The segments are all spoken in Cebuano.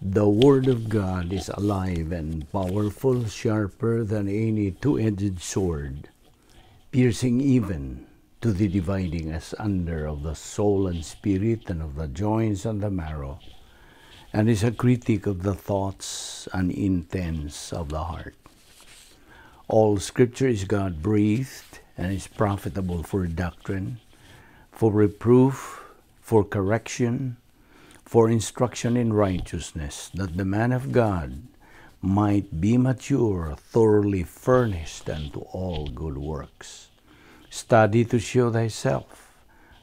The Word of God is alive and powerful, sharper than any two-edged sword, piercing even to the dividing asunder of the soul and spirit and of the joints and the marrow, and is a critic of the thoughts and intents of the heart. All Scripture is God-breathed and is profitable for doctrine, for reproof, for correction, for instruction in righteousness, that the man of God might be mature, thoroughly furnished unto all good works. Study to show thyself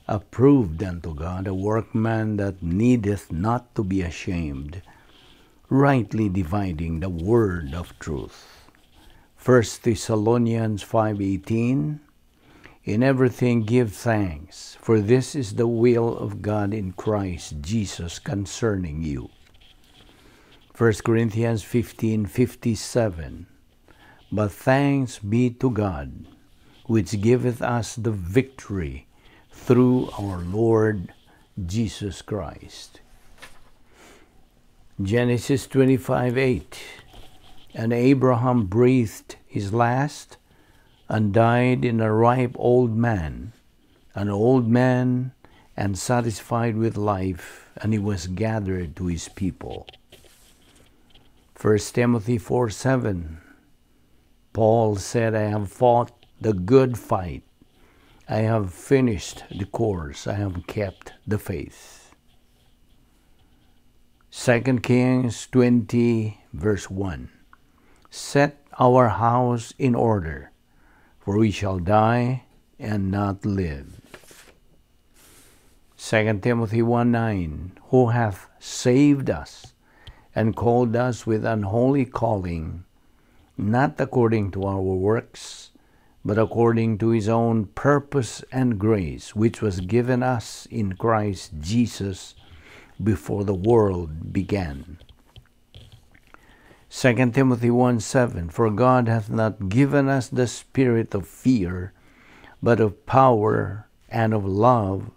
approved unto God, a workman that needeth not to be ashamed, rightly dividing the word of truth. 1 Thessalonians 5:18. In everything give thanks, for this is the will of God in Christ Jesus concerning you. 1 Corinthians 15:57. But thanks be to God, which giveth us the victory through our Lord Jesus Christ. Genesis 25:8. And Abraham breathed his last and died in a ripe old man, an old man and satisfied with life, and he was gathered to his people. 1 Timothy 4:7. Paul said, I have fought the good fight. I have finished the course. I have kept the faith. 2 Kings 20 verse 1. Set our house in order, for we shall die and not live. 2 Timothy 1:9. Who hath saved us and called us with an holy calling, not according to our works, but according to his own purpose and grace, which was given us in Christ Jesus before the world began. 2 Timothy 1:7. For God hath not given us the spirit of fear, but of power and of love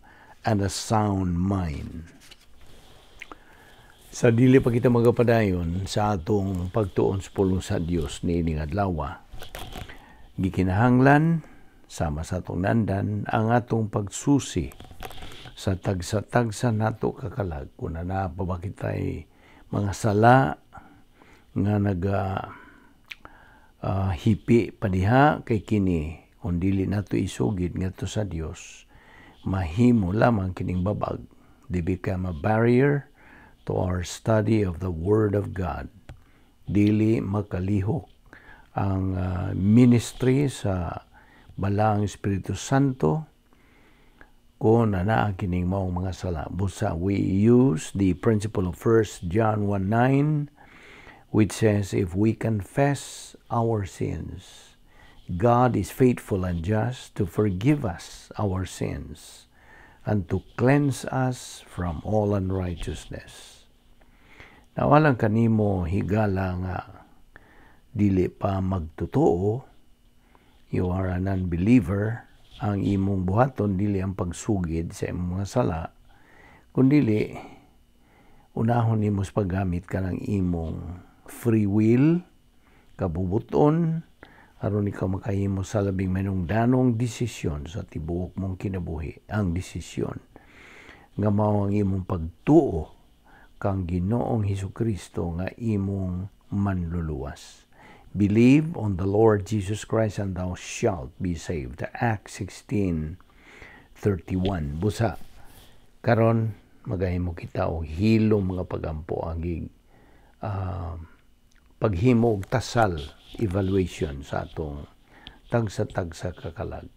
and a sound mind. Sa dili pa kita magapadayon sa atong pagtuon sa pulong sa Dios niining adlaw, gikinahanglan sama sa atong nandan ang atong pagsusi sa tagsa-tagsa nato kakalag kung naa pa ba kitay mga sala nga naga hipi padiha kay kini kung dili nato isugid ngadto sa Dios, mahimo lamang kining babag. They become a barrier to our study of the Word of God. Dili makalihok ang ministry sa Balaang Espiritu Santo kung naa kining maong mga sala. Busa we use the principle of 1 John 1:9, which says, if we confess our sins, God is faithful and just to forgive us our sins and to cleanse us from all unrighteousness. Nawalang kanimo higala nga dili pa magtotoo, you are an unbeliever, ang imong buhaton dili ang pagsugid sa imong mga sala, kundili unahon nimo sa paggamit ka ng imong free will, kabubuton, aron ikaw makahimo sa labing manungdanong desisyon sa tibuok mong kinabuhi. Ang desisyon nga mao ang imong pagtuo kang Ginoong Hesukristo nga imong manluluwas. Believe on the Lord Jesus Christ and thou shalt be saved. Acts 16:31. Busa karon magahimo kita og hilom mga pagampo agig paghimo og tasal evaluation sa atong tagsa-tagsa kakalag.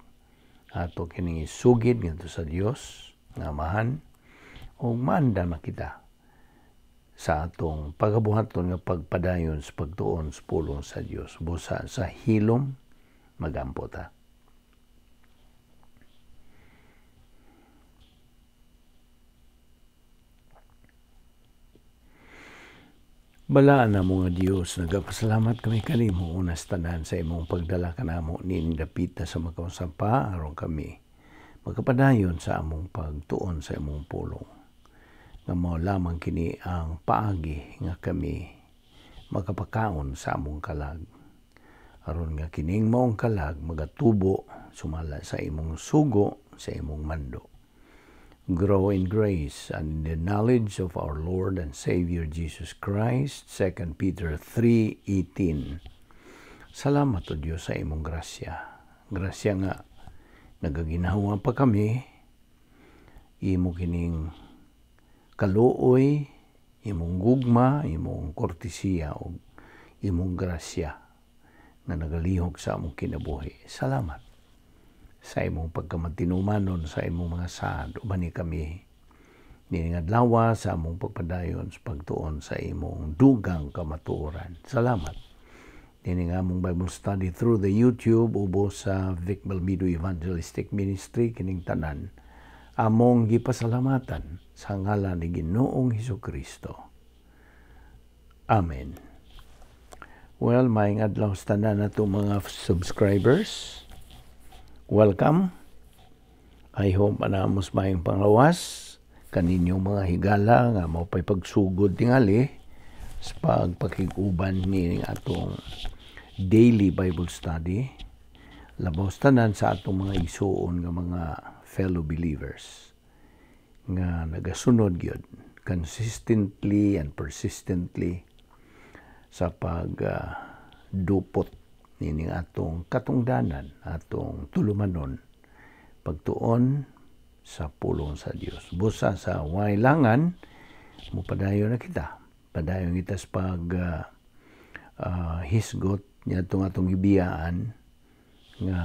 Ato kining isugid ngadto sa Dios nga Amahan ug maandam kita sa atong pagabuhaton nga pagpadayon sa pagtuon sa pulong sa Dios. Busa sa hilom magampo ta. Balaan na mo nga Dios, nagapasalamat kami kanimo unas tanan sa imong pagdala kanamo niining dapita sa makausapa aron kami magkapadayon sa among pagtuon sa imong pulong. Nga mao lamang kini ang paagi nga kami makapakaon sa among kalag. Aron nga kining maong kalag magatubo sumala sa imong sugo, sa imong mando. Grow in grace and in the knowledge of our Lord and Savior Jesus Christ, 2 Peter 3:18. Salamat, O Diyos, sa imong grasya. Grasya nga nagaginhawa pa kami, imo kining kaluoy, imong gugma, imong kortesiya ug imong grasya nga nagalihok sa among kinabuhi. Salamat sa imong pagkamatinumanon sa imong mga saad. Ubani kami nining adlaw sa among pagpadayon sa pagtuon sa imong dugang kamatuoran. Salamat. Nining among Bible study through the YouTube ubos sa Vic Balbido Evangelistic Ministry, kining tanan among gipasalamatan sa ngalan ni Ginoong Hesus Kristo. Amen. Well, maayong adlaw sa tanan nato mga subscribers. Welcome. I hope anamos maayong panglawas kaninyong mga higala nga mao pay pagsugod tingali sa pagpakig-uban ni atong daily Bible study, labaw tanan sa atong mga igsuon nga mga fellow believers nga nagasunod gyud consistently and persistently sa pag dupot nining atong katungdanan, atong tulumanon, pagtuon sa pulong sa Dios. Busa sa wailangan, mopadayon na kita. Padayon kita sa pag hisgot niadtong atong gibiyaan nga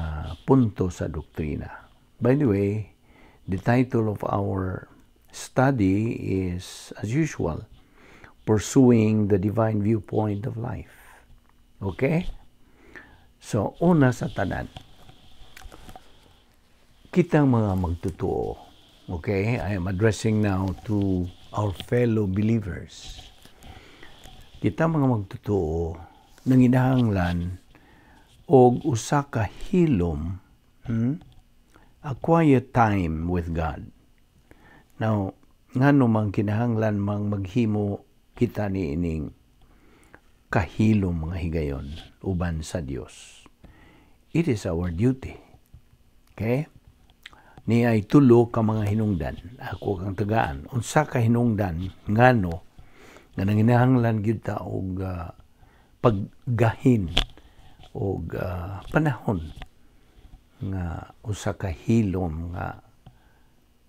punto sa doktrina. By the way, the title of our study is, as usual, Pursuing the Divine Viewpoint of Life. Okay? So, una sa tanan, kitang mga magtotoo. Okay? I am addressing now to our fellow believers. Kita mga magtotoo, nanginahanglan og usa ka hilom, A quiet time with God. Now, ngano man kinahanglan mang maghimo kita ni ining kahilom mga higayon uban sa Dios? It is our duty. Okay? Niay tulo ka mga hinungdan. Ako kang tagaan. Unsa ka hinungdan ngano nga nanginahanglan gyud ta og paggahin og panahon nga usa ka hilom nga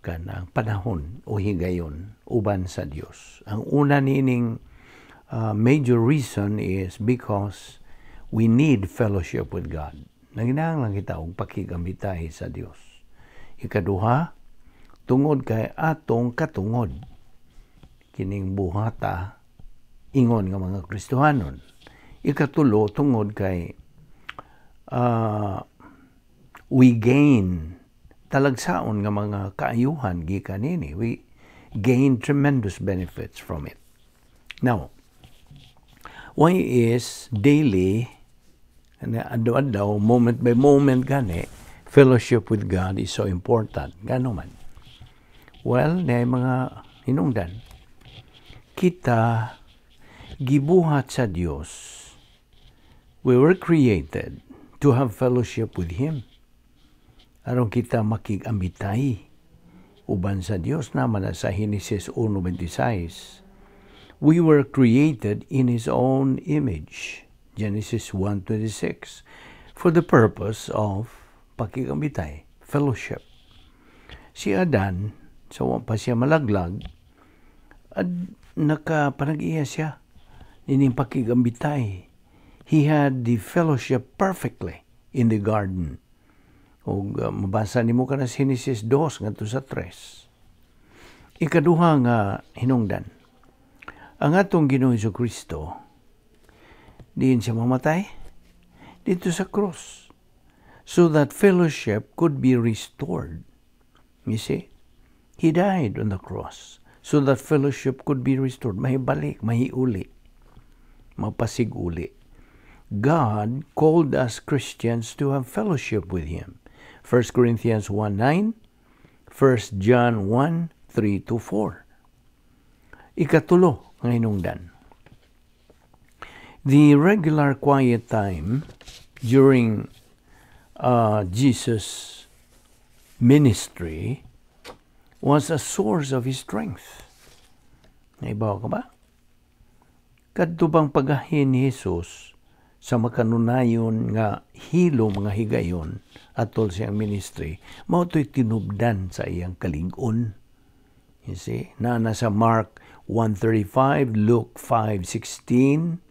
kanang panahon o higayon uban sa Dios? Ang una niining major reason is because we need fellowship with God. Nanginahanglan kita og pakigamitay sa Dios. Ikaduha, tungod kay atong katungod kining buhata ingon nga mga Kristohanon. Ikatulo, tungod kay we gain talagsaon nga mga kaayuhan gikan nini. We gain tremendous benefits from it. Now, why is daily, adlaw-adlaw, moment by moment gani, fellowship with God is so important? Ngano man? Well, na mga hinungdan. Kita gibuhat sa Dios. We were created to have fellowship with Him. Aron kita makig-amitay uban sa Dios naman sa Genesis 1:26. We were created in His own image. Genesis 1:26, for the purpose of pakigamitay, fellowship. Si Adan, sa wa pa siya malaglag, ad nakapanag-iya siya nining pakigamitay. He had the fellowship perfectly in the garden. Og mabasa nimo kana sa Genesis 2 ngadto sa 3. Ikaduha nga hinungdan. Ang atong Ginoong Kristo, diin siya mamatay? Didto sa cross. So that fellowship could be restored. You see? He died on the cross so that fellowship could be restored. Mahibalik, mahiuli, mapasiguli. God called us Christians to have fellowship with Him. 1 Corinthians 1:9, 1 John 1:3 to 4. Ikatulo nga hinungdan. The regular quiet time during Jesus' ministry was a source of his strength. Naibaw ka ba? Kadto bang pagahin ni Jesus sa makanunayon nga hilom nga higayon atol siyang ministry, mao to'y tinubdan sa iyang kalig-on. You see? Na nasa Mark 1:35, Luke 5:16,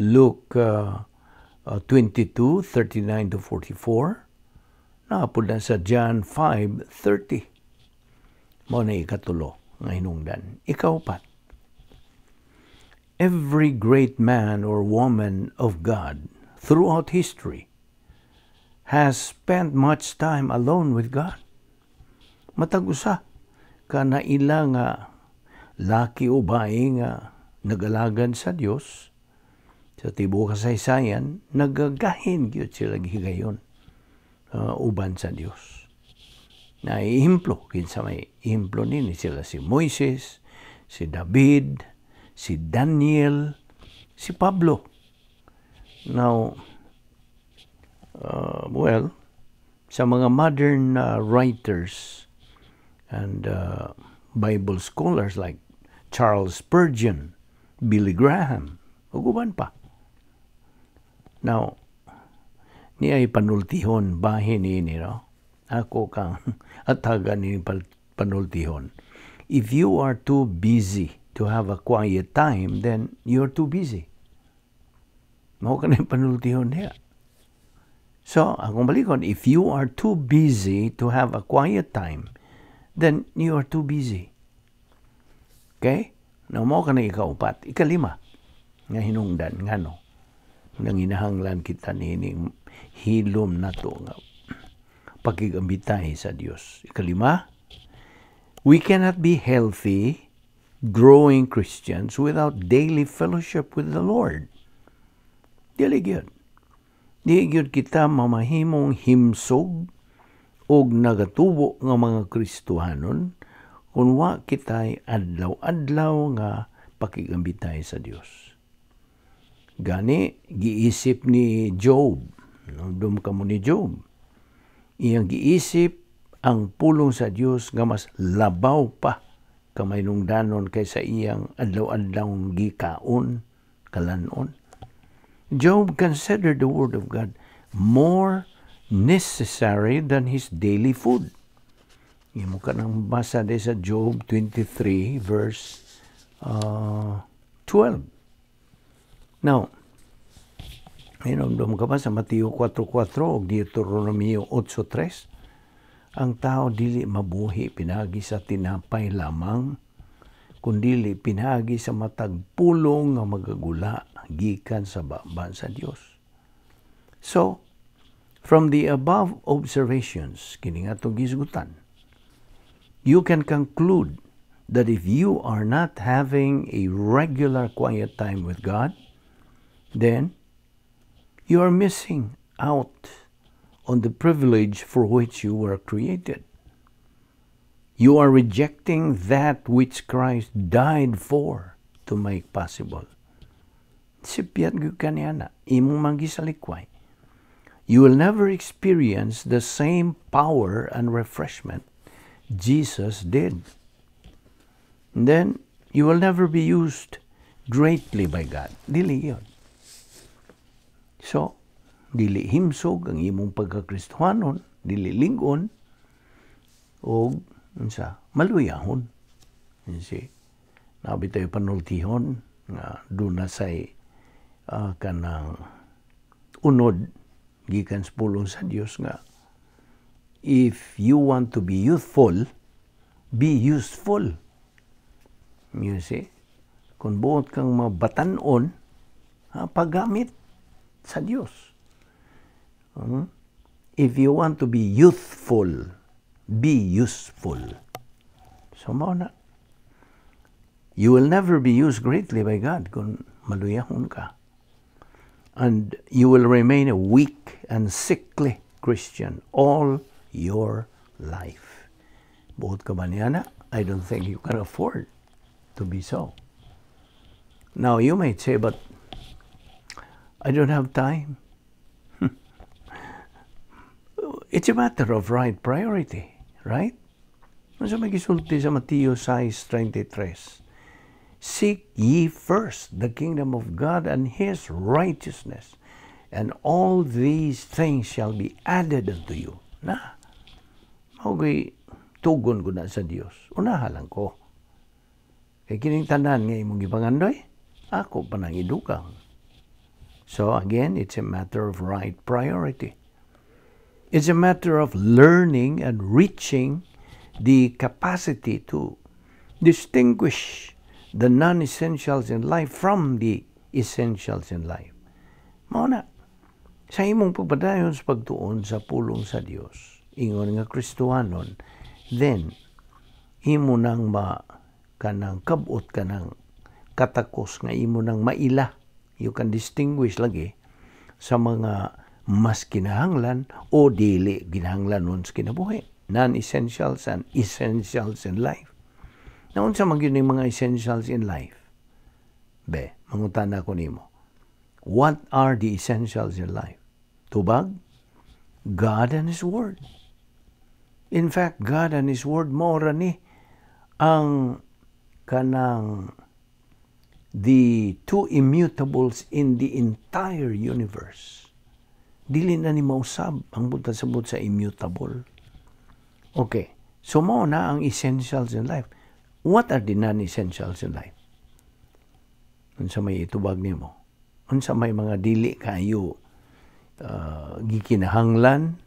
Luke 22:39 to 44, naapod na sa John 5:30. Mao na ikatulo nga hinungdan. Ikaupat, every great man or woman of God throughout history has spent much time alone with God. Matag usa ka naila nga laki o bae nga nagalagad sa Dios sa tibuok kasaysayan, nagagahin gyud sila higayon uban sa Dios. Na ehemplo, kinsa may ehemplo nini sila? Si Moises, si David, si Daniel, si Pablo. Now, well, sa mga modern writers and Bible scholars like Charles Spurgeon, Billy Graham, ug uban pa. Now, niay panultihon bahin ini, no? Ako kang atagan ni panultihon. If you are too busy to have a quiet time, then you're too busy. Mao ka na panultihon niya. So, akong balikon, if you are too busy to have a quiet time, then you are too busy. Okay? Now, mao ka na ikaupat. Ikalima, nga hinungdan, nga no, nanginahanglan kita nining hilom nato nga pakigambitay sa Dios. Ikalima, we cannot be healthy, growing Christians without daily fellowship with the Lord. Dili gyud. Di gyud kita mamahimong himsog og nagatubo nga mga Kristohanon kung wa kita'y adlaw-adlaw nga pakigambitay sa Dios. Gani, giisip ni Job, no, dum kamo ni Job, iyang giisip ang pulong sa Dios nga mas labaw pa kamahinungdanon kaysa iyang adlaw-adlaw gikaon, kalanon. Job considered the word of God more necessary than his daily food. Imo ka nang basa di sa Job 23 verse 12. Now, hinomdom ka ba sa Mateo 4.4 o Deuteronomio 8.3? Ang tao dili mabuhi pinagi sa tinapay lamang, kundili pinagi sa matag pulong nga magagula gikan sa baba sa Dios. So, from the above observations, kini nga atong gisgutan, you can conclude that if you are not having a regular quiet time with God, then you are missing out on the privilege for which you were created. You are rejecting that which Christ died for to make possible. Sipyat gyud kaniya na, imong mangisalikway. You will never experience the same power and refreshment Jesus did. And then, you will never be used greatly by God. Dili yun. So, dili himsog ang imong pagkakristohanon, dili lingon, o unsa, maluyahon. You see? Nabi tayo panultihon nga doon na say kanang unod gikan sa pulong sa Dios nga if you want to be youthful, be useful. You see? Kung buot kang mabatan-on, paggamit sa Dios. If you want to be youthful, be useful. So, mao na. You will never be used greatly by God kung maluyahon ka. And you will remain a weak and sickly Christian all your life. Buot ka ba niya na? I don't think you can afford to to be so. Now, you might say, "But I don't have time." It's a matter of right priority, right? Unsa may gisulti sa Mateo 6:33? "Seek ye first the kingdom of God and His righteousness, and all these things shall be added unto you." Na, mao tugon ko na sa Dios. Unaha lang ko. Kay kining tanan nga imong gipangandoy, ako pa nang idugang. So again, it's a matter of right priority. It's a matter of learning and reaching the capacity to distinguish the non-essentials in life from the essentials in life. Mao na, sa imong pagpadayon sa pagtuon sa pulong sa Dios, ingon nga Kristohanon, then imo nang ma kanang kabot kanang katakos nga imo nang maila. You can distinguish lagi sa mga mas kinahanglan o dili kinahanglan nun sa kinabuhi. Non-essentials and essentials in life. Na unsa man gyud mga essentials in life? Be, mangutana ko nimo. What are the essentials in life? Tubag? God and His Word. In fact, God and His Word mao ra ni ang kanang the two immutables in the entire universe. Dili na ni mausab ang buta sabot sa immutable. Okay. So mao na ang essentials in life. What are the non-essentials in life? Unsa may itubag nimo? Unsa may mga dili kayo gikinahanglan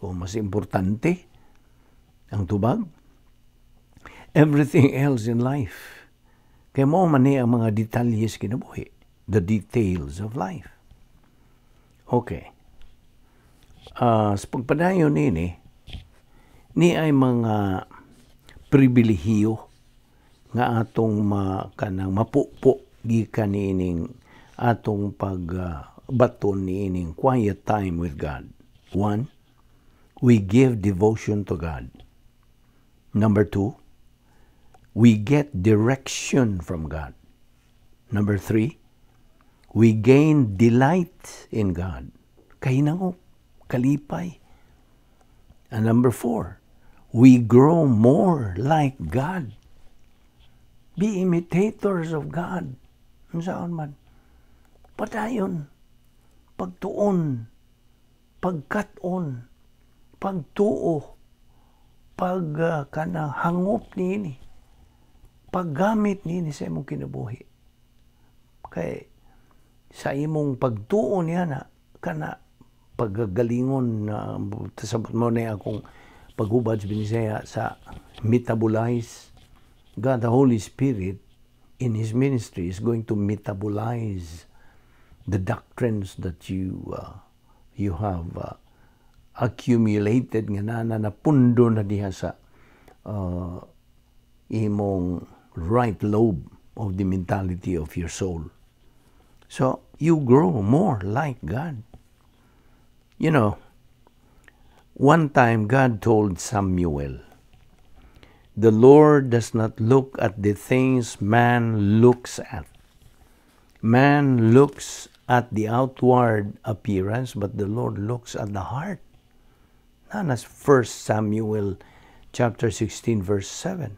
o mas importante ang tubag? Everything else in life. Kay mao man ni ang mga detalye sa kinabuhi. The details of life. Okay. Sa pagpadayon nini, ni ay mga pribilehiyo nga atong ma, kanang mapupo gikan niining atong pag baton niining quiet time with God. One, we give devotion to God. Number two, we get direction from God. Number three, we gain delight in God. Kahinangop, kalipay. And number four, we grow more like God. Be imitators of God. Unsaon man? Padayon, pagtuon, pagkat-on, pagtuo, pag kanang hangop niini, paggamit niini sa imong kinabuhi. Kay sa imong pagtuo niya na kana paggagalingon na sabot mo na akong paghubad sa Binisaya sa metabolize. God the Holy Spirit in His ministry is going to metabolize the doctrines that you have accumulated nga na napundo na diha sa imong right lobe of the mentality of your soul. So you grow more like God. One time God told Samuel, "The Lord does not look at the things man looks at. Man looks at the outward appearance, but the Lord looks at the heart." Naa na 1 Samuel chapter 16 verse 7.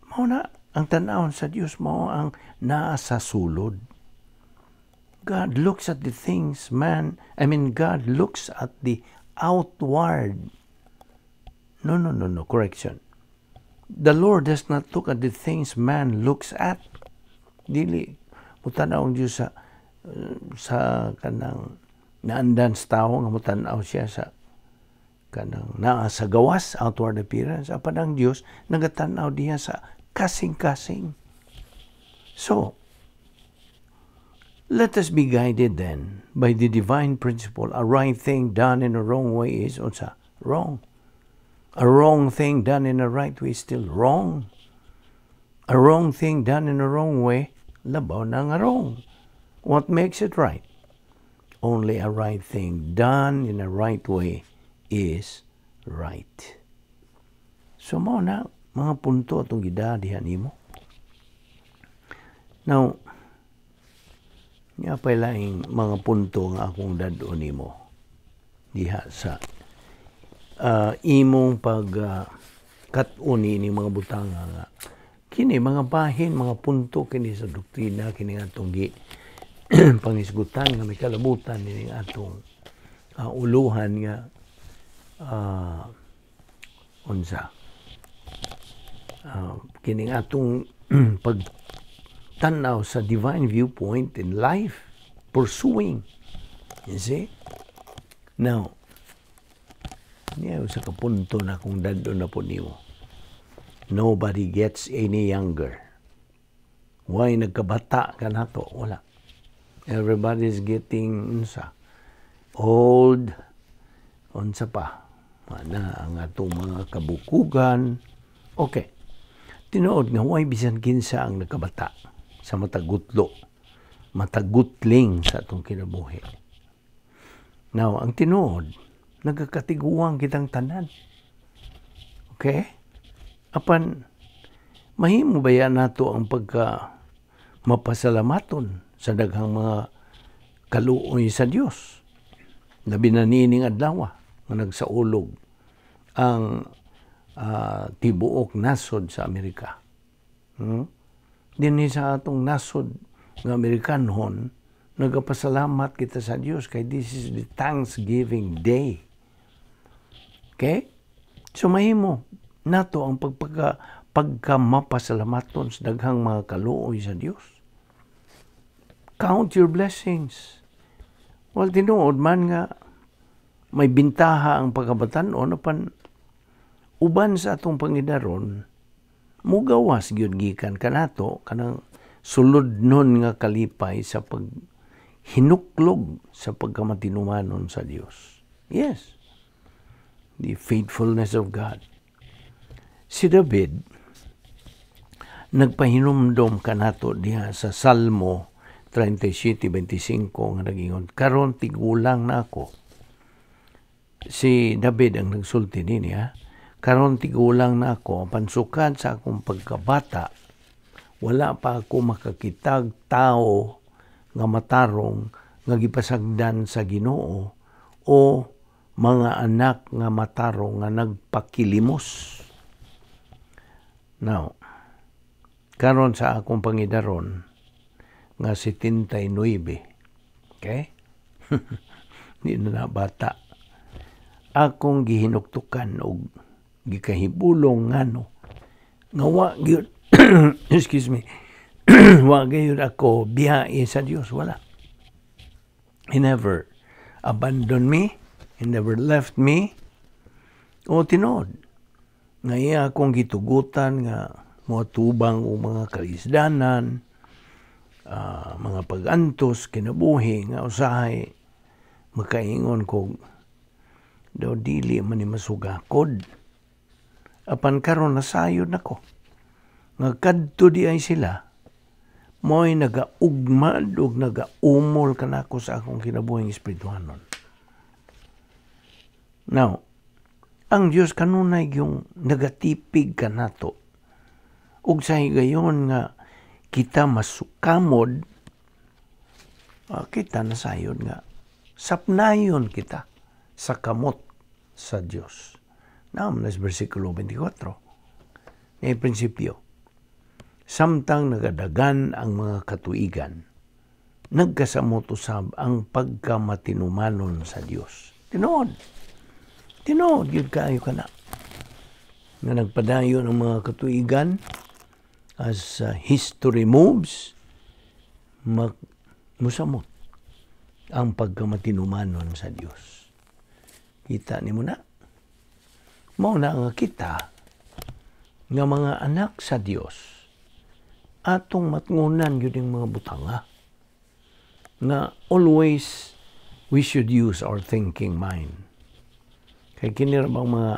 Mao na ang tan-awon sa Dios mao ang naa sa sulod. God looks at the things man, I mean, God looks at the outward. No, correction. The Lord does not look at the things man looks at. Dili mutanaw ang Diyos sa kanang naandan sa tao nga mutanaw siya sa kanang naa sa gawas, outward appearance, apan ang Dios nagatanaw diha sa kasing-kasing. So let us be guided then by the divine principle: a right thing done in a wrong way is unsa? Wrong. A wrong thing done in a right way is still wrong. A wrong thing done in a wrong way, labaw na nga wrong. What makes it right? Only a right thing done in a right way is right. So mao na mga punto atong gida diha nimo. Now, nga pa laing mga punto nga akong dad-on nimo diha sa imong pag kat-on ni mga butanga nga kini mga bahin, mga punto kini sa doktrina kini atong gi pangisgutan nga may kalabutan ini atong uluhan nga unsa kining atong pag tanaw sa divine viewpoint in life, pursuing, you see. Now, niya sa kapunto na kung dad-on na po nimo: nobody gets any younger. Why nagkabata ka na to? Wala. Everybody's getting unsa, old, unsa pa na ang atong mga kabukugan. Okay, tinuod nga way bisan kinsa ang nagkabata sa matagutlo, matagutling sa atong kinabuhi. Now, ang tinuod, nagkakatiguang kitang tanan. Okay? Apan, mahimo ba yan nato ang pagka mapasalamaton sa daghang mga kaluoy sa Dios? Labi na niining adlaw nga nagsaulog ang tibuok nasod sa Amerika. Dinhi sa atong nasod nga Amerikanhon, nagapasalamat kita sa Dios kay this is the Thanksgiving Day. Okay? So mahimo nato ang pagpagka pagka mapasalamaton sa daghang mga kaluoy sa Dios. Count your blessings. Well, tinuod man nga may bintaha ang pagkabatan-on, apan uban sa atong pangidaron, mugawas gyud gikan kanato kanang sulodnon nga kalipay sa pag hinuklog sa pagkamatinumanon sa Dios. Yes. The faithfulness of God. Si David nagpahinumdom kanato diha sa Salmo 37:25 nga nagingon, "Karon tigulang na ako." Si David ang nagsulti niya, "Karon tigulang na ako, pansukad sa akong pagkabata wala pa ako makakitag tao nga matarong nga gipasagdan sa Ginoo o mga anak nga matarong nga nagpakilimos." Now, karon sa akong pangidaron nga 79, okay? Di na na bata. Akong gihinuktukan og gikahibulong ngano nga wa gyud, excuse me, wa gyud ako biyahe sa Dios, wala. He never abandoned me, He never left me. O tinuod nga iya akong gitugutan nga moatubang og mga kalisdanan, mga pag-antos kinabuhi nga usahay makaingon kog daw dili man ni masugakod. Apan karon nasayod nako nga kadto di ay sila mo'y nagaugmad ug nagaumol kanako sa akong kinabuhing espirituhanon. Now, ang Dios kanunay yung nagatipig kanato. Ug sa higayon nga kita masukamod, kita nasayod nga sapnayon kita sa kamot sa Dios. Now, nas versikulo 24. May prinsipyo. Samtang nagadagan ang mga katuigan, nagkasamot usab ang pagkamatinumanon sa Dios. Tinuod. Tinuod gyud kaayo kana. Nga nagpadayon ang mga katuigan as history moves, musamot ang pagkamatinumanon sa Dios. Kita nimo na. Mao na nga kita nga mga anak sa Dios, atong matngunan gyud ang mga butanga nga always we should use our thinking mind. Kay kini ra bang mga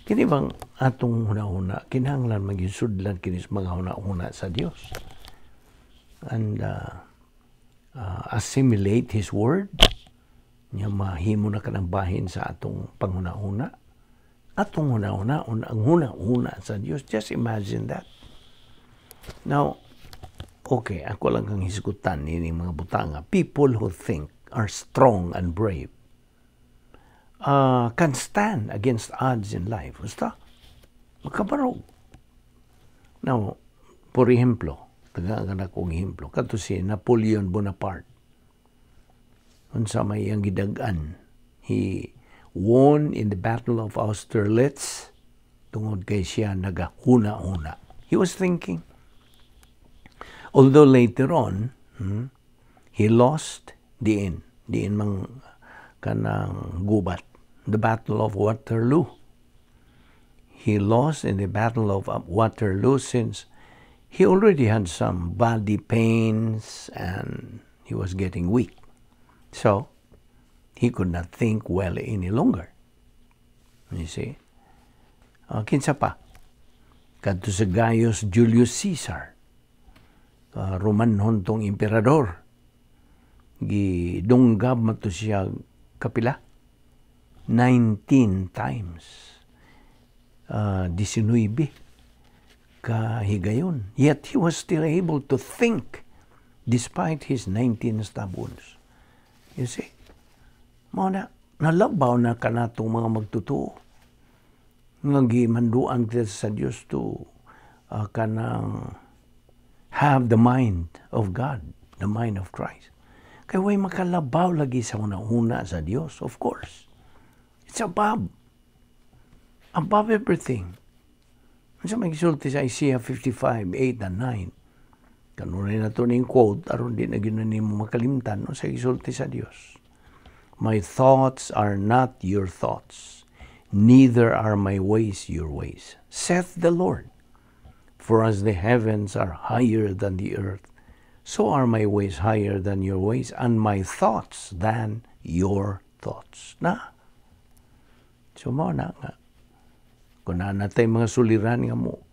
kini bang atong hunahuna kinahanglan maging sudlan kini sa mga hunahuna sa Dios and assimilate His Word nya mahimo na kanang bahin sa atong panghunahuna, atong hunahuna ang hunahuna sa Dios. Just imagine that. Now, Okay, ako lang kang hisgutan ini mga butanga. People who think are strong and brave. Can stand against odds in life. Basta, makabarog. Now, por ehemplo, tagaan ka kong ehemplo, kato si Napoleon Bonaparte. Unsa may iyang gidag-an. He won in the Battle of Austerlitz tungod kay siya nagahuna-huna. He was thinking. Although later on, he lost diin. Diin mang kanang gubat. The Battle of Waterloo. He lost in the Battle of Waterloo since he already had some body pains and he was getting weak. So, he could not think well any longer. You see? Kinsa pa? Kadto sa Gaius Julius Caesar. Romanhon tong emperador. Gidunggab man to siya kapila? 19 times. 19 ka higayon. Yet he was still able to think despite his 19 stab wounds. You see? Mao na, nalabaw na kanatong mga magtutuo nga gimanduan kita sa Dios to kanang have the mind of God, the mind of Christ. Kay way makalabaw lagi sa una-una sa Dios, of course. It's above. Above everything. Unsa may gisulti sa Isaiah 55, 8 and 9? Kanunay na to ning quote, aron di na gyud nimo makalimtan, no, sa gisulti sa Dios. "My thoughts are not your thoughts, neither are my ways your ways, saith the Lord. For as the heavens are higher than the earth, so are my ways higher than your ways, and my thoughts than your thoughts." Na. So mao na nga. Kung naa natay mga suliran nga mo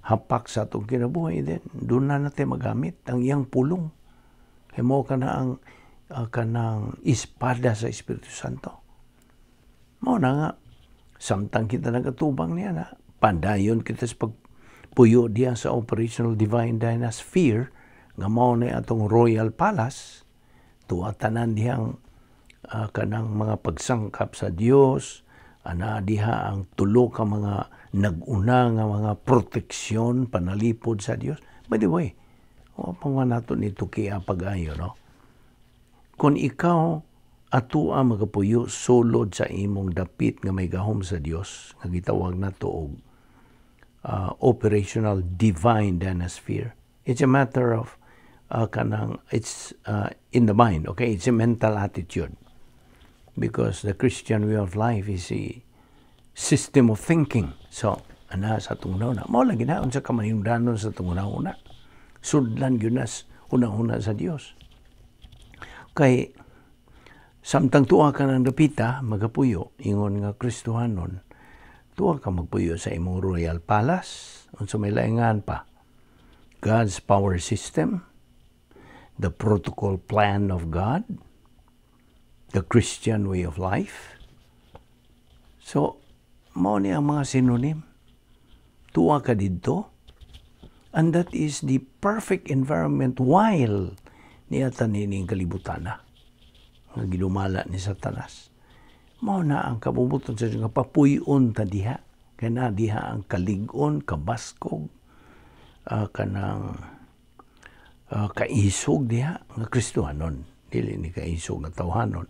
hapak sa atong kinabuhi, then doon na natin magamit ang iyang pulong. Kay mao ka na ang kanang espada sa Espiritu Santo. Mao na nga, samtang kita nagatubang niya na, padayon kita sa pagpuyo diya sa operational divine dynasphere, nga mao na atong royal palace, tuwa tanan dihang kanang mga pagsangkap sa Dios, ana diha ang tulo ka mga nag-una nga mga proteksyon panalipod sa Dios. By the way, wa pa man nato nito kiya pag-ayo, no? Kung ikaw atua magapuyo sulod sa imong dapit nga may gahom sa Dios nga gitawag nato og operational divine dynasphere. It's a matter of kanang it's in the mind, okay? It's a mental attitude. Because the Christian way of life is a system of thinking. So, ana sa atong una, mao lagi na unsa ka mahinungdanon sa atong una. Sudlan gyud nas una-una sa Dios. Kay samtang tuwa ka ng dapita magapuyo ingon nga Kristohanon, tuwa ka magpuyo sa imong royal palace. Unsa may laingan pa? God's power system, the protocol plan of God, the Christian way of life. So, mao ni ang mga synonym. Tuwa ka didto. And that is the perfect environment while niya tanining kalibutan na nga gidumala ni Satanas. Mao na ang kabubuton sa Diyos nga papuy-on ta diha. Kay na diha ang kalig-on, kabaskog, kanang kaisog diha nga Kristohanon. Dili ni kaisog nga tawhanon.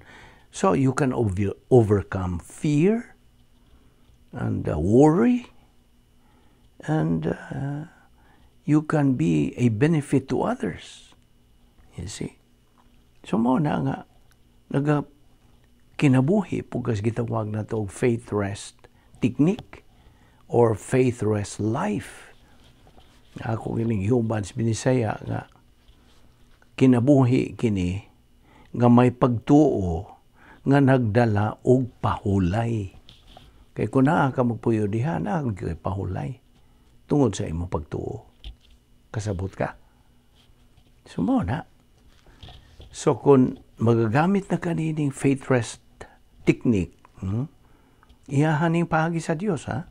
So you can overcome fear and worry and you can be a benefit to others. You see? So mao na nga naga kinabuhi pugas gitawag na to og faith rest technique or faith rest life. Ako kining huban sa Binisaya nga kinabuhi kini nga may pagtuo nga nagdala og pahulay. Kay kung naa ka magpuyo diha, naa kay pahulay tungod sa imong pagtuo. Kasabot ka? So mao na. So kung magagamit na kanining faith rest technique, iyahan ning paagi sa Dios, ha?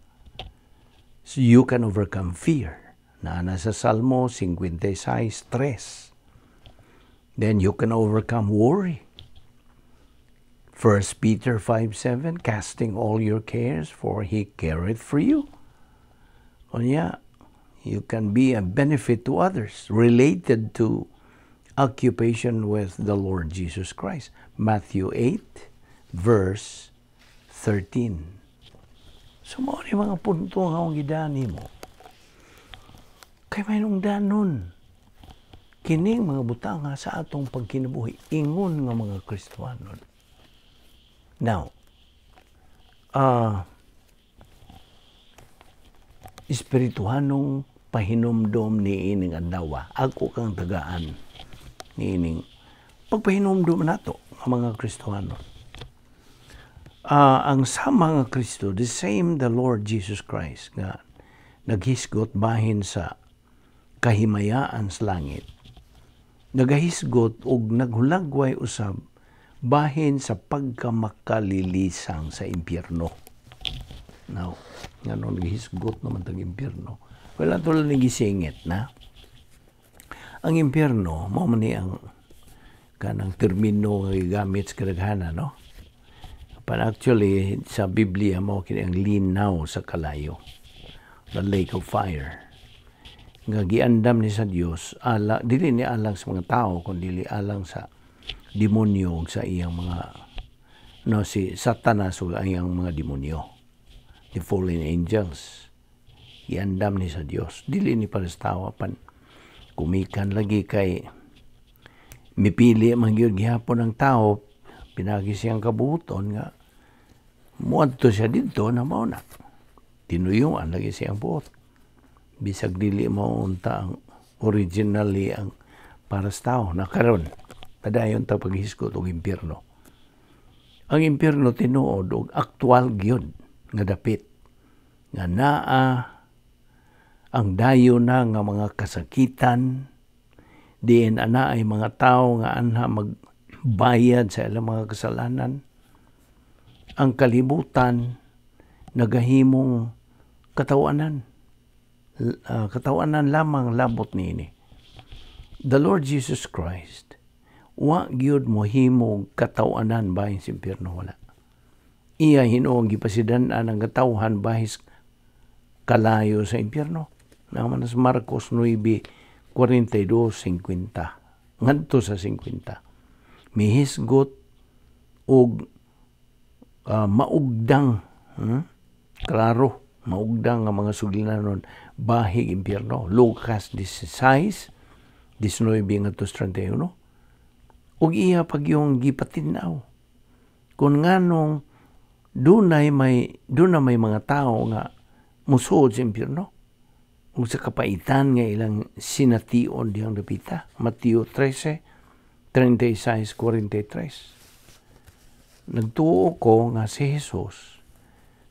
So you can overcome fear. Naa na sa Salmo 56:3. Then you can overcome worry. 1 Peter 5:7, casting all your cares, for He careth for you. Unya, you can be a benefit to others related to occupation with the Lord Jesus Christ. Matthew 8 verse 13. So mao ni mga punto nga akong gidani mo. Kay mahinungdanon kining mga butanga sa atong pagkinabuhi ingon nga mga Kristohanon. Now, espirituhanong pahinumdom ni ining adlaw. Ako kang tagaan niining pagpahinumdom nato nga mga Kristohanon. Ang sama nga Kristo, the same the Lord Jesus Christ nga naghisgot bahin sa kahimayaan sa langit, nagahisgot og naghulagway usab bahin sa pagkamakalilisan sa impyerno. Now, ngano naghisgot naman tag impyerno? Wala to lang gisingit na. Ang impyerno, mao man ni ang kanang termino nga gigamit sa kadaghanan, no? But actually, sa Biblia mao kini ang linaw sa kalayo, the lake of fire. Nga giandam ni sa Dios, ala, dili ni alang sa mga tao, kundi alang sa demonyo ug sa iyang mga, no, si Satanas ug ang iyang mga demonyo, the fallen angels. Giandam ni sa Dios, dili ni para sa tawo, pan kumikan lagi kay mipili man gyud gihapon ang tao pinagi siyang kabuoton nga muadto siya didto na mao na tinuyuan lagi siyang buot, bisag dili mao unta ang originally ang para sa tao na. Karon, padayon ta paghisgot og impyerno. Ang impyerno tinuod og aktual gyud nga dapit nga naa ang dayon na nga mga kasakitan, diin ana ay mga tao nga anha magbayad sa ilang mga kasalanan. Ang kalibutan nagahimong katawanan, katawanan lamang labot niini. The Lord Jesus Christ wa gyud mohimog katawanan bahin sa impyerno, wala. Iya hinuong gipasidan-an ang katawhan bahin kalayo sa impyerno. Naman sa Marcos 9, 42, 50. Ngadto sa 50. Mihisgot og maugdang, Klaro, maugdang nga mga sugilanon bahig impyerno. Lucas 16, 19 ngadto 31. Ug iya pagyong gipatin-aw kung nganong dunay may mga tao nga musuod sa impyerno ug sa kapaitan nga ilang sination dihang dapita. Mateo 13, 36, 43. Nagtuo ko nga si Jesus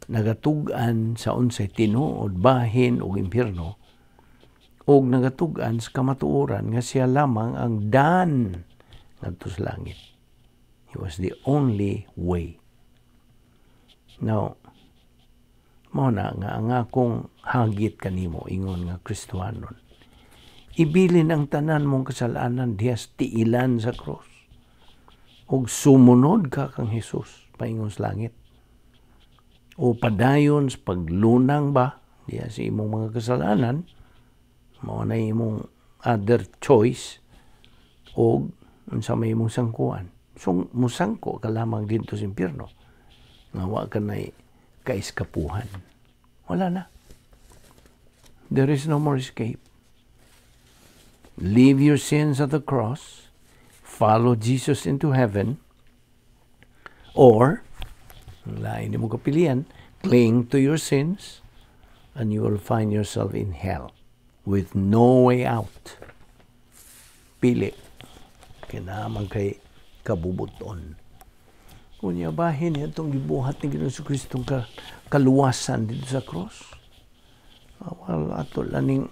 nagatug-an sa unsay tinuod bahin og impyerno ug nagatug-an sa kamatuoran nga siya lamang ang daan ngadto sa langit. He was the only way. Now, mao na nga ang akong hagit kanimo ingon nga Kristohanon. Ibilin ang tanan mong kasalanan diha sa tiilan sa krus. Ug sumunod ka kang Jesus paingon sa langit. O padayon sa paglunang ba diha sa imong mga kasalanan, mao na imong other choice o unsa may imong sangkuan. So musangko ka lamang didto sa impyerno nga wa ka nay kaiskapuhan. Wala na. There is no more escape. Leave your sins at the cross, follow Jesus into heaven, or, lain mo kapilian, cling to your sins, and you will find yourself in hell with no way out. Pili. Kinamang kay kabubuton. Unya, bahin itong gibuhat ni Ginoong Kristo ka kaluwasan didto sa cross. Well, ato laning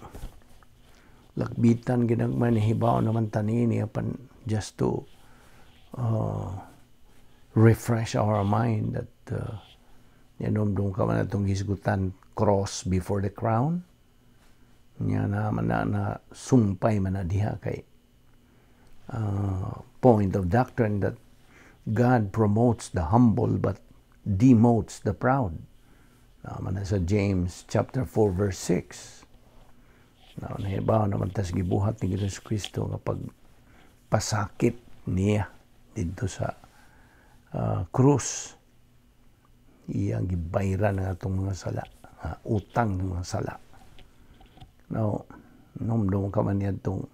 lakbitan ginagmay, hibaw naman tanini, apan just to refresh our mind that yanom ka man atong hisgutan, cross before the crown. Nya na man na, na sumpay man na diha kay point of doctrine that God promotes the humble but demotes the proud. Man na sa James chapter 4 verse 6. Now, nahibaw naman tas gibuhat ni Ginoong Kristo nga pag pasakit niya didto sa krus, iyang gibayran ang atong mga sala, utang ng mga sala. Now, numdum ka man niya itong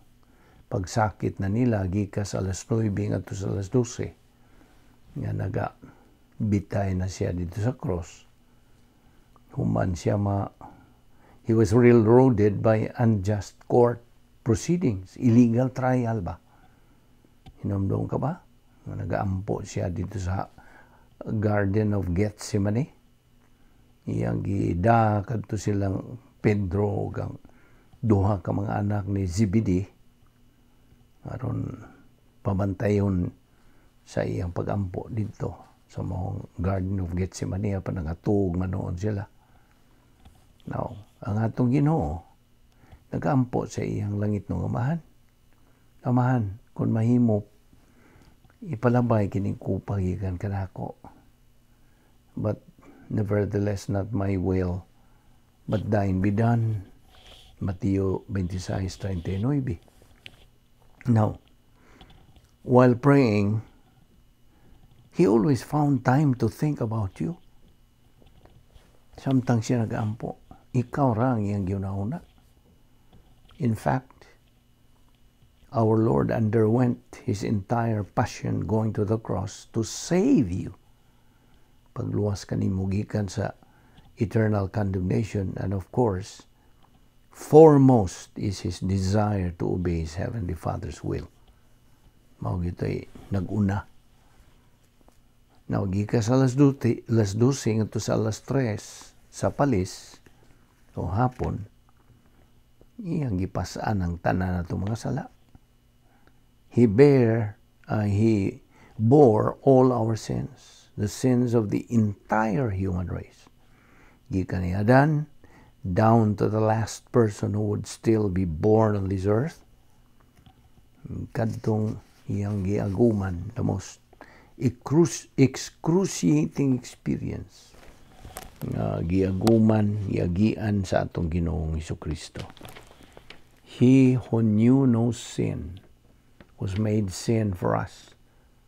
pagsakit na nila gikas alas 9 ngadto sa alas 12 nga naga bitay na siya didto sa cross. Human siya ma he was railroaded by unjust court proceedings, illegal trial ba? Hinumdum ka ba? Nga nagaampo siya didto sa Garden of Gethsemane. Iyang gida kadto silang Pedro ug ang duha ka mga anak ni Zebedee aron pabantayon sa iyang pagampo didto sa maong Garden of Gethsemane, pa nangatuog man noon sila. Now, ang atong Ginoo nagampo sa iyang langit ng Amahan. "Amahan, kung mahimo, ipalabay kining kupa gikan kanako. But nevertheless, not my will, but thine be done." Mateo 26:39. Now, while praying, he always found time to think about you. Samtang siya nag-ampo, ikaw ra ang iyang gihuna. In fact, our Lord underwent his entire passion going to the cross to save you. Pagluwas kanimo gikan sa eternal condemnation, and of course, foremost is his desire to obey his heavenly Father's will. Mao gito'y nag-una. Now, gikan sa alas 12, alas 12 ngadto sa alas 3 sa palis o hapon, iyang gipasaan ang tanan natong mga sala. He bore all our sins, the sins of the entire human race. Gikan ni Adan down to the last person who would still be born on this earth. Kadtong iyang giaguman, the most excruciating experience nga giaguman, giagian sa atong Ginoong Kristo. He who knew no sin was made sin for us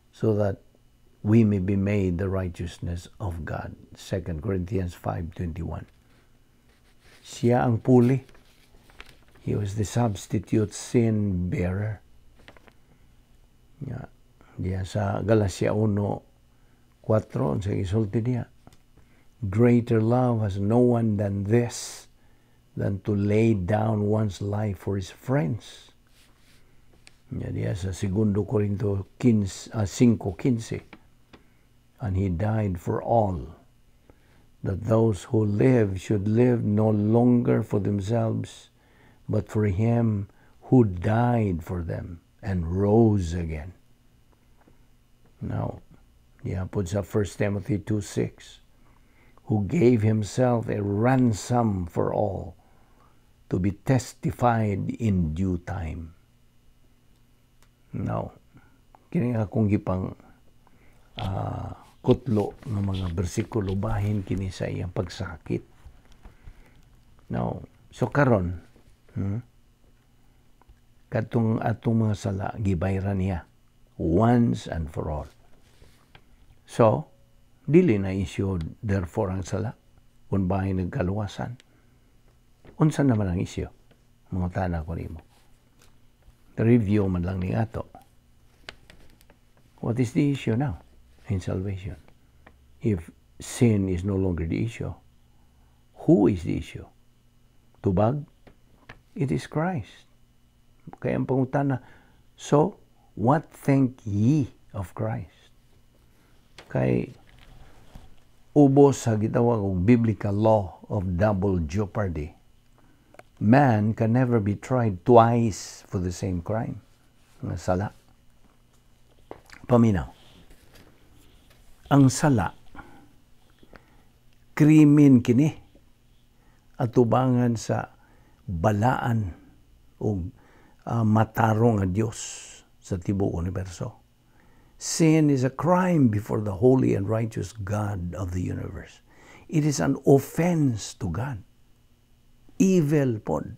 so that we may be made the righteousness of God. 2 Corinthians 5:21. Siya ang puli. He was the substitute sin bearer. Ya, diya sa Galacia 1:4, unsa gisulti diya? "Greater love has no one than this, than to lay down one's life for his friends." Ya, diya sa 2 Corinto 15, 5:15. "And he died for all, that those who live should live no longer for themselves, but for him who died for them and rose again." Now, diya po sa 1 Timothy 2:6, "who gave himself a ransom for all, to be testified in due time." Now, kini akong gipang kutlo ng mga bersikulo, bahin kini sa iyang pagsakit. Now, so karon, Katong atong mga sala gibayran niya once and for all. So, dili na issue therefore ang sala kung bahin nagkaluwasan. Unsa naman ang issue? Mangutana ko nimo. Review man lang ni ato. What is the issue now in salvation? If sin is no longer the issue, who is the issue? Tubag? It is Christ. Kaya ang pangutana, so, what think ye of Christ? Kay ubos sa gitawag og biblical law of double jeopardy, man can never be tried twice for the same crime. Nga sala. Paminaw. Ang sala, krimen kini atubangan sa Balaan ug matarong nga Dios sa tibuok universo. Sin is a crime before the holy and righteous God of the universe. It is an offense to God. Evil pod.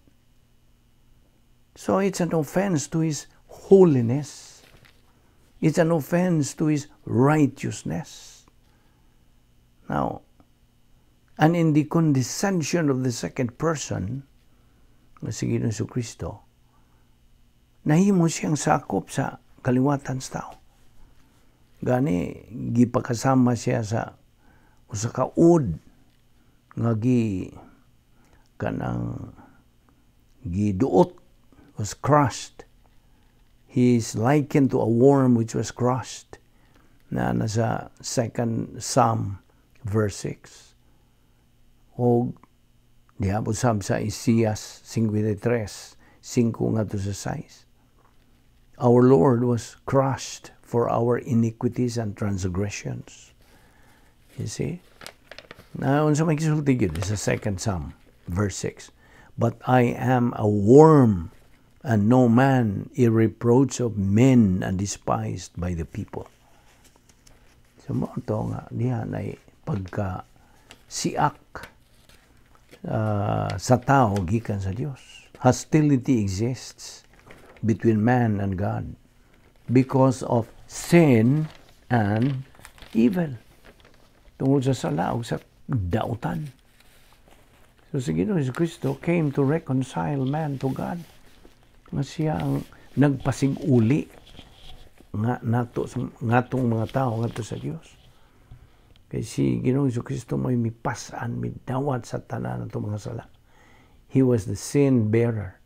So it's an offense to His holiness. It's an offense to His righteousness. Now, and in the condescension of the second person, nga si Ginoong Kristo, nahimo siyang sakop sa kaliwatan sa tao. Gani, gipakasama siya sa usa ka ud nga gi kanang giduot, was crushed. He is likened to a worm which was crushed na nasa second Psalm verse 6. O diha po sab sa Isaias 53, 5 ngadto sa 6. Our Lord was crushed for our iniquities and transgressions. You see? Now, unsa may gisulti gyud sa second Psalm, verse 6. "But I am a worm and no man, a reproach of men and despised by the people." So mao to nga diha na pagka siak sa tao gikan sa Dios. Hostility exists between man and God because of sin and evil. Tungod sa sala ug sa dautan. So si Ginoong Kristo came to reconcile man to God. Nga siya ang nagpasig-uli nga nato sa ngatong mga tao ngadto sa Dios. Kay si Ginoong Kristo mo'y mipas-an, midawat sa tanan natong mga sala. He was the sin bearer.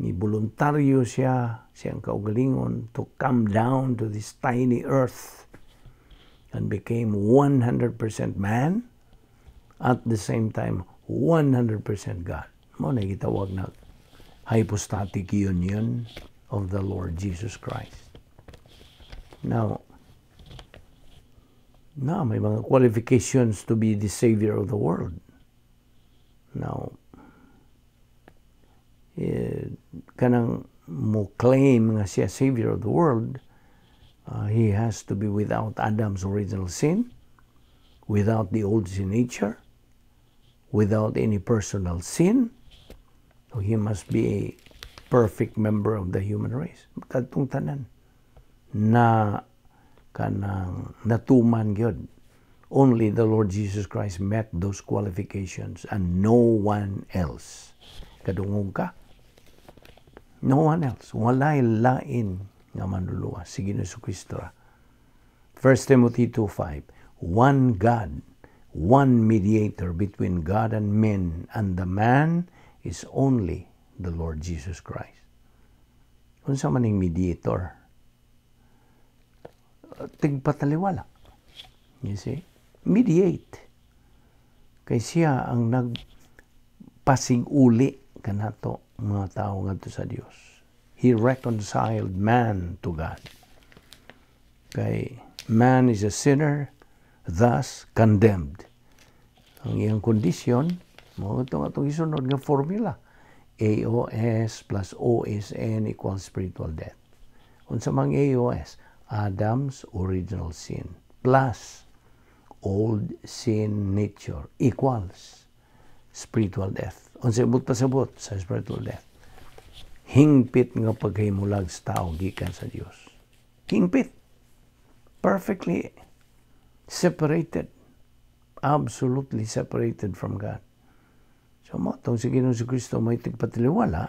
Ni voluntaryo siya, siyang kaugalingon, to come down to this tiny earth and became 100% man, at the same time 100% God. Mao na gitawag na hypostatic union of the Lord Jesus Christ. Now, na may mga qualifications to be the savior of the world. Now, eh, kanang mo claim nga siya savior of the world, he has to be without Adam's original sin, without the old sin nature, without any personal sin. So he must be a perfect member of the human race. Kadtong tanan na kanang natuman gyud. Only the Lord Jesus Christ met those qualifications and no one else. Kadungog ka? No one else. Walay lain nga manluluwas. Si Ginoong Kristo ra. 1 Timothy 2:5. "One God, one mediator between God and men, and the man is only the Lord Jesus Christ." Unsa man ning mediator? Tigpataliwala. You see? Mediate. Kay siya ang nagpasig-uli kanato mga tao ngadto sa Dios. He reconciled man to God. Kay man is a sinner, thus condemned. Ang iyang kondisyon, mao itong atong isunod nga formula. AOS plus OSN equals spiritual death. Unsa mang AOS? Adam's original sin plus old sin nature equals spiritual death. Unsa ibot pasabot sa spiritual death? Hingpit nga paghimulag sa tao gikan sa Dios. Hingpit. Perfectly separated. Absolutely separated from God. So mao tong si Ginoong Kristo may tigpataliwala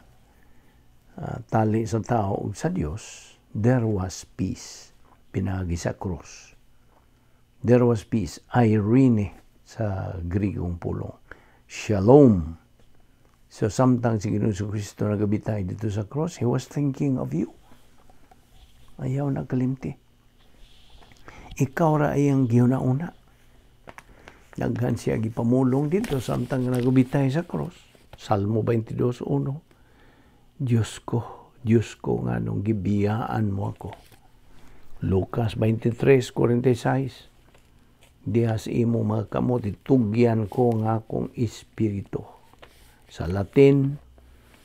tali sa tao ug sa Dios, there was peace pinaagi sa krus. There was peace. Eirene sa Grigong pulong. Shalom. So samtang si Ginoong Kristo nagabitay didto sa cross, He was thinking of you. Ayaw na kalimti. Ikaw ra iyang gihuna-una. Daghan siya gipamulong didto samtang nagabitay sa cross. Salmo 22:1. "Diyos ko, Diyos ko, nganong gibiyaan mo ako?" Lucas 23:46. "Diha sa imo mga kamot, itugyan ko nga akong espiritu." Sa Latin,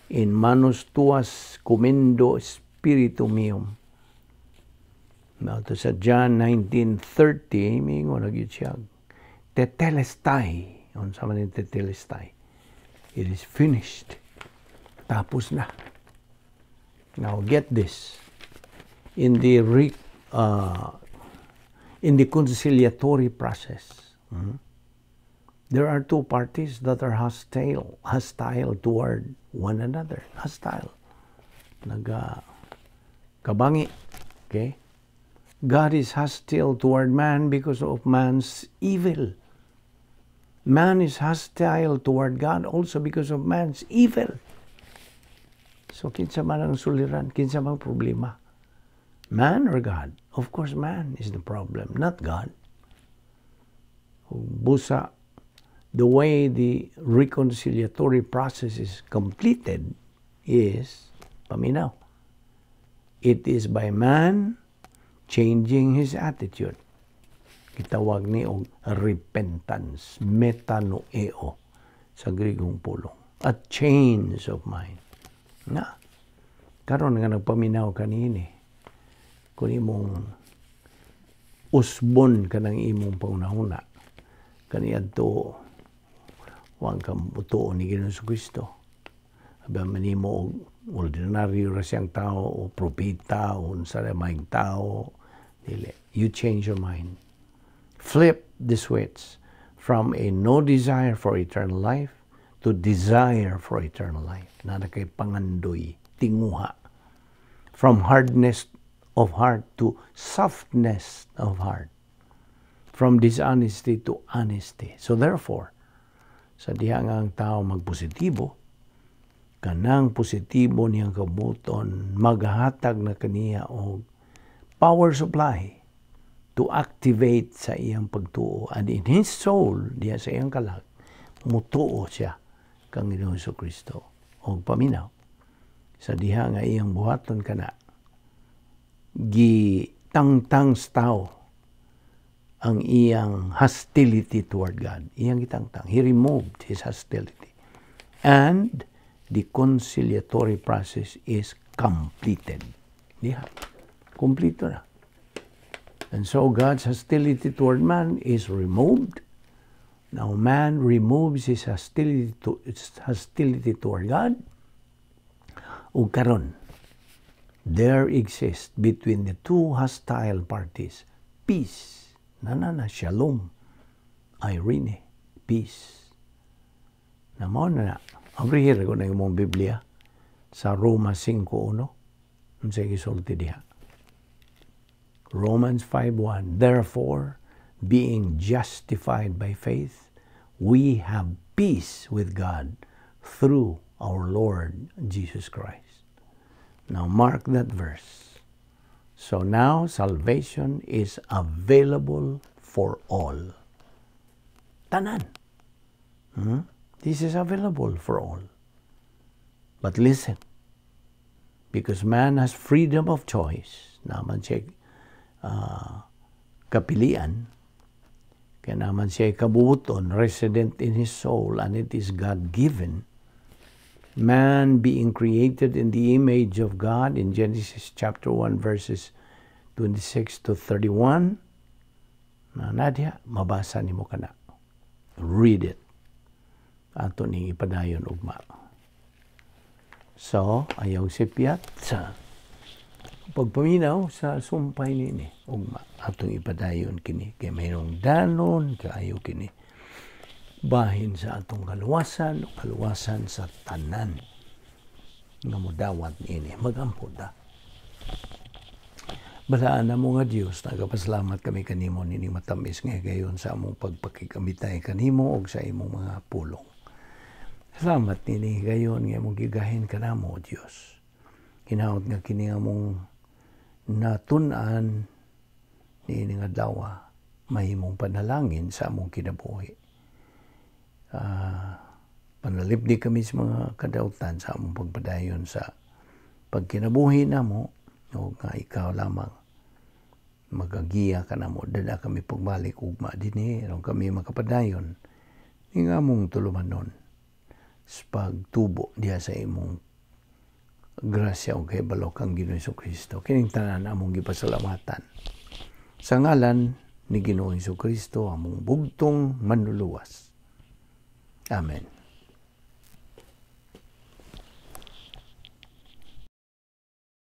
"In manus tuas commendo spiritum meum." Now, to sa John 19:30, mingon na gyud siya, "Tetelestai." Unsa man yung tetelestai? It is finished. Tapos na. Now, get this. In the conciliatory process, there are two parties that are hostile toward one another. Hostile. Naga kabangi. Okay? God is hostile toward man because of man's evil. Man is hostile toward God also because of man's evil. So, kinsa man ang suliran, kinsa man problema? Man or God? Of course, man is the problem, not God. Busa, the way the reconciliatory process is completed is, paminaw, it is by man changing his attitude. Gitawag ni og repentance, metanoeo sa Grigong pulong. A change of mind. Na, karon nga nagpaminaw kanini, kung imong usbon kanang imong panghunahuna, kaniadto wa ka mutuo ni Ginoong Kristo. Abi man nimo og ordinaryo ra siyang tao o propeta o unsa ra maayong tao. Dili. You change your mind. Flip the switch from a no desire for eternal life to desire for eternal life. Naa na kay pangandoy, tinguha. From hardness of heart to softness of heart. From dishonesty to honesty. So therefore, sa diha nga ang tao magpositibo, kanang positibo niyang kabubut-on maghatag na kaniya og power supply to activate sa iyang pagtuo, and in his soul, diha sa iyang kalag, mutuo siya kang Ginoong Kristo. Og paminaw, sa diha nga iyang buhaton kana, gitangtang sa tao ang iyang hostility toward God. Iyang gitangtang. He removed his hostility. And the conciliatory process is completed. Diha. Kompleto na. And so God's hostility toward man is removed. Now man removes his hostility toward God. Ug karon, there exists between the two hostile parties peace. Na na na shalom. Irene, peace. Na mao na na. Abrihi ko na imong Biblia sa Roma 5.1. Unsay gisulti diha? Romans 5.1. "Therefore, being justified by faith, we have peace with God through our Lord Jesus Christ." Now mark that verse. So now salvation is available for all. Tanan. This is available for all. But listen, because man has freedom of choice, naa man siya kapilian, kay naa man siya kabubut-on, resident in his soul, and it is God-given. Man being created in the image of God in Genesis chapter 1 verses 26 to 31, na naa diha, mabasa nimo kana. Read it. Ato ning ipadayon ugma. So, ayaw sipyat sa pagpaminaw sa sumpay nini ugma. Atong ipadayon kini kay mayroong danon kaayo kini bahin sa atong kaluwasan o kaluwasan sa tanan nga modawat niini. Magampo ta. Balaan namo nga Dios, nagapasalamat kami kanimo nining matamis nga higayon sa among pagpakig-amitay kanimo ug sa imong mga pulong. Salamat nining higayon nga imong gigahin kanamo, o Dios. Hinaot nga kini among natun-an niini nga adlaw mahimong panalangin sa among kinabuhi. Panalipdi kami sa mga kadautan sa among pagpadayon sa pagkinabuhi namo o nga ikaw lamang magagiya kanamo. Dad-a kami pagbalik ugma dinhi aron kami makapadayon ning among tulumanon. Sa pagtubo diha sa imong grasya ug kahibalo kang Ginoong Kristo. Kining tanan among gipasalamatan sa ngalan ni Ginoong Kristo, among bugtong Manluluwas. Amen.